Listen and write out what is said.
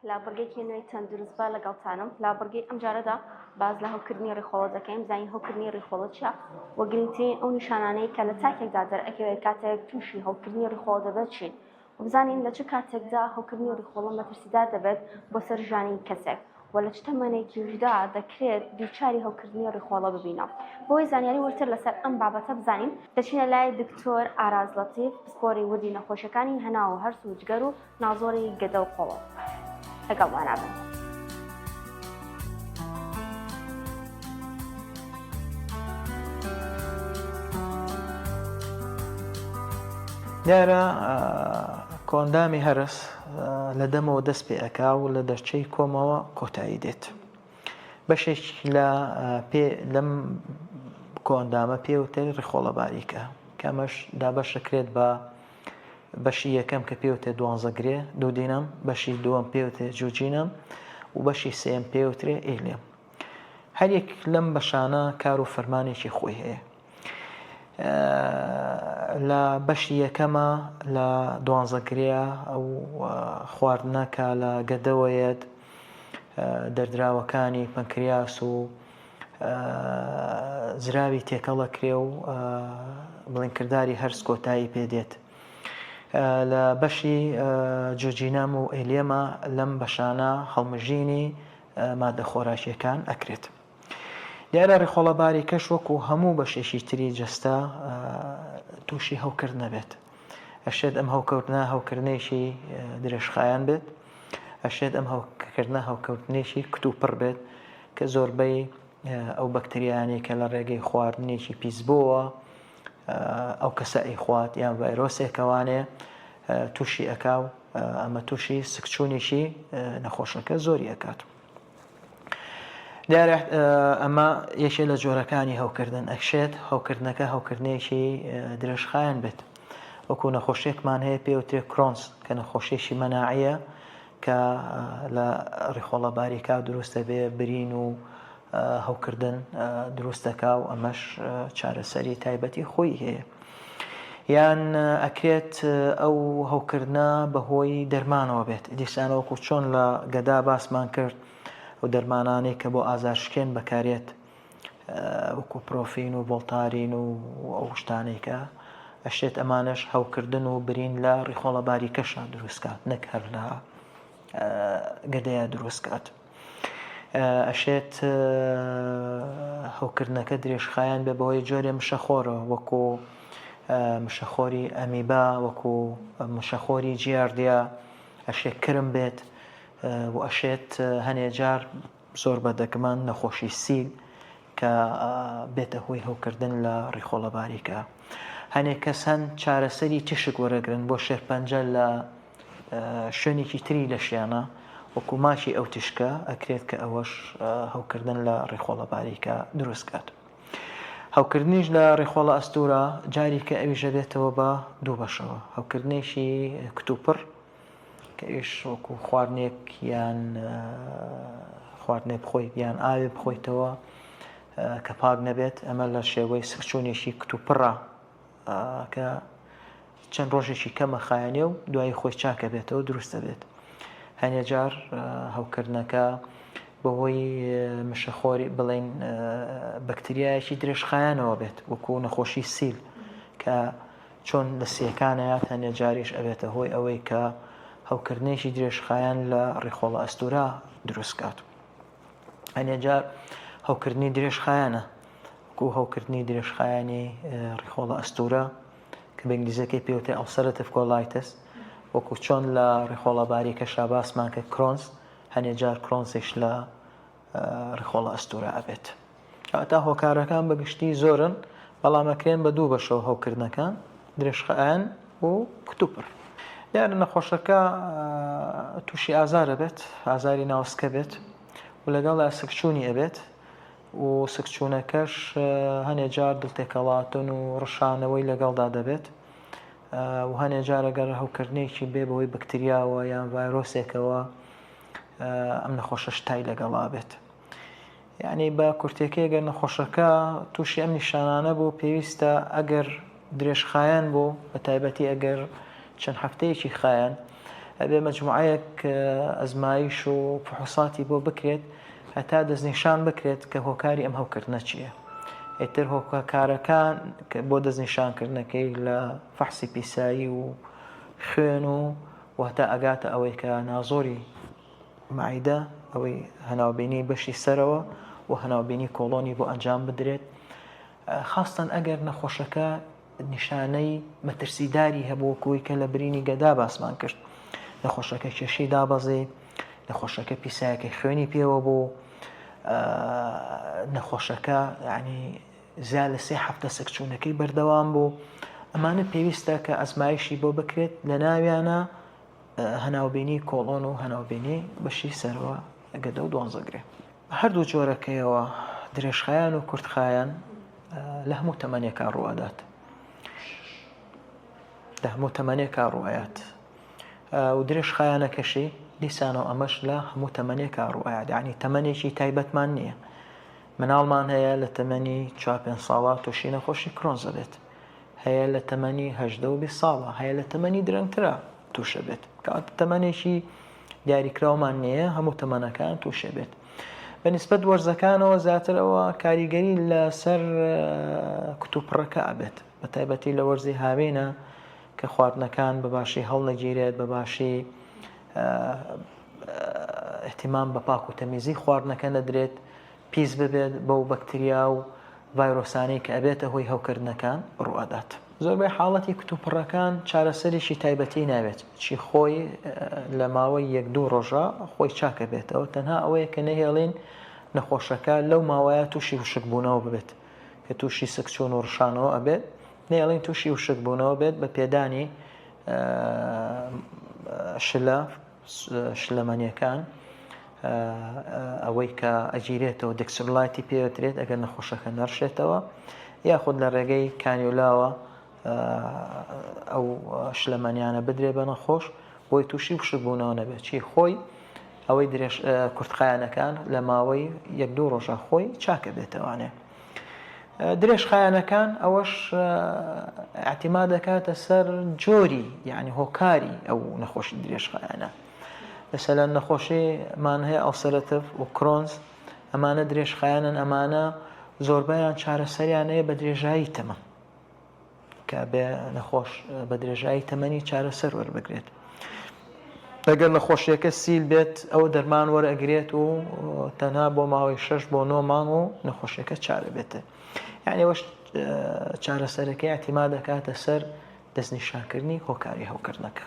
لە بڕگەیەکی نوێی تەندروست بە لەگەڵتانم لە بڕگەی ئەمجارەدا باس لە هەوکردنی ڕیخۆڵە دەکەین بزانین هەوکردنی ڕیخۆڵە چیە و گرنگترین ئەو نیشانانەی کە لە تاکێکدا دەرئەکەوێت کاتێک تووشی هەوکردنی ڕیخۆڵە دەبێت چین و بزانین لە چ کاتێکدا هەوکردنی ڕیخۆڵە مەترسیدار دەبێت بۆ سەر ژیانی کەسێک و لە چ تەمەنێکیشدا دەکرێت دووچاری هەوکردنی ڕیخۆڵە ببینەوە. بۆی زانیاری وردتر لەسەر ئەم بابەتە بزانین دەچینە لای دکتۆر ئاراز لەتیف پسپۆری وردی نەخۆشیەکانی هەناو و هەرس و جگەر و نازۆری گەدە و قۆڵۆن. لەگەڵمانا بن. دیارە کۆئەندامی هەرس لە دەمەوە دەست پێ ئەکا و لە دەرچەی کۆمەوە کۆتایی دێت. بەشێک لە پێ لەم کۆئەندامە پێوترێت ڕیخۆڵە باریکە کە ئەمەش دابەش دەکرێت بە بەشی یەکەم کە پێوتێ دوانزە گرێ duodenum، بەشی دووەم پێوتێ jejunum و بەشی سێیەم پێوترێ ileum. هەریەک لەم بەشانە کار و فەرمانێکی خۆی هەیە. لە بەشی یەکەمە لە دوانزە گرێ ئەو خواردنە کە لە گەدەوەیەت دەردراوەکانی پەنکریاس و زراوی تێکەڵەکرێ و بڵێن کرداری هەرس کۆتایی پێ دێت. لە بەشی jejunum و ileum ە لەم بەشانە هەڵمژینی مادە خۆراکیەکان ئەکرێت. دیارە ڕیخۆڵە باریکەش وەکو هەموو بەشێکی تری جەستە تووشی هەوکردن نەبێت. ئەشێت ئەم هەوکردنە هەوکردنێکی درێژخایەن بێت، ئەشێت ئەم هەوکردنە هەوکردنێکی کتوپڕ بێت کە زۆربەی ئەو بەکتریانەی کە لە ڕێگەی خواردنێکی پیسبووەوە ئەو کەسە ئەیخوات یان ڤایرۆسێکەوانێ تووشی ئەکا و ئەمە تووشی سکچوونێکی نەخۆشەکە زۆری ئەکات. دیارە ئەمە یەکێ لە جۆرەکانی هەوکردن ئەکشێت هەوکردنەکە هەوکردنێکی درێژخایەن بێت وەکو نەخۆشیێکمان هەیە پێوترێ Crohn's کە نەخۆشیێکی مەناعیە کە لە ڕیخۆڵە باریکا دروست دەبێ برین و هەوکردن دروست دەکا و ئەمەش چارەسەری تایبەتی خۆی هەیە. یان ئەکرێت ئەو هەوکردنە بەهۆی دەرمانەوە بێت دیسانە وەکو چۆن لە گەدا باسمان کرد ئەو دەرمانانەی کە بۆ ئازارشکێن بەکارێت وەکو پرۆفین و ڤۆڵتارین و ئەو شتانەی کە ئەشێت ئەمانەش هەوکردن و برین لە ڕیخۆڵە باریکەشا دروستکات نەک هەر لە گەدەیە دروستکات. ئەشێت هەوکردنەکە درێژخایەن بێ بەهۆی جۆرێ مشەخۆرەوە وەکو مشەخۆری ئەمیبا وەکو مشەخۆری جیاردیا ئەشێ کرم بێت و ئەشێت هەنێ جار زۆر بە دەگمەن نەخۆشی سیل کە بێتە هۆی هەوکردن لە ڕیخۆڵە باریکە هەنێک کەس هەن چارەسەری تیشک وەرەگرن بۆ شێرپەنجە لە شوێنێکی تری لەشیانە وەکو ماکی ئەو تیشکە ئەکرێت کە ئەوەش هەوکردن لە ڕیخۆڵە باریکە دروست کات. هەوکردنیش لە ڕیخۆڵە ئەستورە جاری کە ئەویش ئەبێتەوە بە دوو بەشەوە هەوکردنێکی کتوپڕ کە ئەویش وەکو خواردنێک یان خواردنێک بخۆیت یان ئاوێ بخۆیتەوە کە پاک نەبێت ئەمە لە شێوەی سکچوونێکی کتوپڕە کە چەند ڕۆژێکی کەمە خایەنێ و دوایی خۆی چاکە بێتەوە دروستە بێت هەنێ جار هەوکردنەکە بەهۆی مشەخۆری بڵین بەکتریایەکی درێژخایەنەوە بێت وەکو نەخۆشی سیل کە چۆن لە سیەکانەیە هەنێ جاریش ئەبێتە هۆی ئەوەی کە هەوکردنێکی درێژخایەن لە ڕیخۆڵە ئەستورا دروستکات. هەنێ جار هەوکردنی درێژخایەنە وەکو هەوکردنی درێژخایەنی ڕیخۆڵە ئەستورە کە بە ئینگلیزیەکەی پێوتێ ulcerative colitis وەکو چۆن لە ڕیخۆڵە باریکەشا باسمان کە Crohn's هەنێ جار Crohn's یش لە ڕیخۆڵە ئەستورە ئەبێت. تا هۆکارەکان بە گشتی زۆرن بەڵام ئەکرێن بە دوو بەشەوە هەوکردنەکان درێژخایەن و کتوپڕ. دیارە نەخۆشەکە تووشی ئازار ئەبێت ئازاری ناوسکە بێت و لەگەڵ سکچوونی ئەبێت و سکچوونەکەش هەنێ جار دڵتێکەڵاتن و ڕشانەوەی لەگەڵدا دەبێت و هەنێ جار ئەگەر هەوکردنێکی بێ بەهۆی بەکتریاوە یان ڤایرۆسێکەوە ئەم نەخۆشەش تای لەگەڵا بێت. یانی بە کورتەکەی گەر نەخۆشەکە تووشی ئەم نیشانانە بوو پێویستە ئەگەر درێژخایەن بوو بە تایبەتی ئەگەر چەند هەفتەیەکی خایەن. ئەبێ مەجموعەیەک ئەزمایش و فحوساتی بۆ بکرێت هەتا دەستنیشان بکرێت کە هۆکاری ئەم هەوکردنە چییە. ئیتر هۆکارەکان بۆ دەستنیشانکردنەکەی لە فەحسی پیسایی و خوێن و وهتا ئەگاتە ئەوەی کە نازۆری مەعیدە ئەوەی هەناوبینی بەشی سەرەوە و هەناوبینی کۆڵۆنی بۆ ئەنجام بدرێت خاستەن ئەگەر نەخۆشەکە نیشانەی مەترسیداری هەبوو وەکوی کە لە برینی گەدا باسمان کرد نەخۆشەکە کێشەی دابەزی نەخۆشەکە پیسایەکەی خوێنی پێوە بوو نەخۆشەکە ینی زیاد لە سێ هەفتە سکچوونەکەی بەردەوام بوو ئەمانە پێویستە کە ئەزمایشی بۆ بکرێت لە ناویانە هەناوبینی کۆڵۆن و هەناوبینی بەشی سەرەوە گەدە و دوانزەگرێ. هەردوو جۆرەکەیەوە درێژخایەن و کورتخایەن لە هەموو تەمەنێکا ڕوئەدات لە هەموو تەمەنێکا ڕوئەیات و درێژخایەنەکەشی دیسانەوە ئەمەش لە هەموو تەمەنێکا ڕوئەیات یعنی تەمەنێکی تایبەتمان نییە مناڵمان هەیە لە تەمەنی چوار پێنج ساڵە تووشی نەخۆشی کرۆنزە بێت هەیە لە تەمەنی هەژدە و 20 ساڵە هەیە لە تەمەنی درەنگترە تووشە بێت کات تەمەنێکی دیاریکراومان نییە هەموو تەمەنەکان تووشێ بێت بە نسبەت وەرزەکانەوە زیاتر ئەوە کاریگەری لەسەر کتوپڕەکە ئەبێت بە تایبەتی لە وەرزی هاوینە کە خواردنەکان بە باشی هەڵنەگیرێت بە باشی احتیمام بە پاک و تەمیزی خواردنەکە نەدرێت پیس ببێت بەو بەکتریا و ڤایرۆسانەی کە ئەبێتە هۆی هەوکردنەکان ڕوئەدات. زۆربەی حاڵەتی کتوپڕەکان چارەسەرێکی تایبەتی ناوێت، چی خۆی لە ماوەی یەک دوو ڕۆژا خۆی چاک ئەبێتەوە، تەنها ئەوەیە کە نەهێڵین نەخۆشەکە لەو ماوەیە تووشی وشکبوونەوە ببێت، کە تووشی سکچوون و ڕشانەوە ئەبێت، نەیەڵین تووشی وشکبوونەوە بێت بە پێدانی شلە شلەمەنیەکان ئەوەی کە ئەگیرێتەوە Dextrolyte ی پێوترێت ئەگەر نەخۆشەکە نەڕشێتەوە یاخود لە ڕێگەی کانیولاوە ئەو شلەمەنیانە بدرێ بە نەخۆش بۆی تووشی وشکبوونەوە نەبێت چی خۆی ئەوەی درێژ کورتخایەنەکان لە ماوەی یەک دوو ڕۆژە خۆی چاکە بێتەوانێ. درێژخایەنەکان ئەوەش اعتماد دەکاتە سەر جۆری یعنی هۆکاری ئەو نەخۆشی درێژخایەنە مەسەلەن نەخۆشیمان هەیە ulcerative و Crohn's ئەمانە درێژخایەنن ئەمانە زۆربەیان چارەسەریان هەیە بە درێژایی تەمەن کە بێ نەخۆش بە درێژایی تەمەنی چارەسەر وەربگرێت. ئەگەر نەخۆشیەکە سیل بێت ئەو دەرمان وەرئەگرێت و تەنها بۆ ماوەی شەش بۆ نۆ مانگ و نەخۆشیەکە چارە بێت یعنی ئەوەش چارەسەرەکەی اعتماد دەکاتە سەر دەستنیشانکردنی هۆکاری هەوکردنەکە.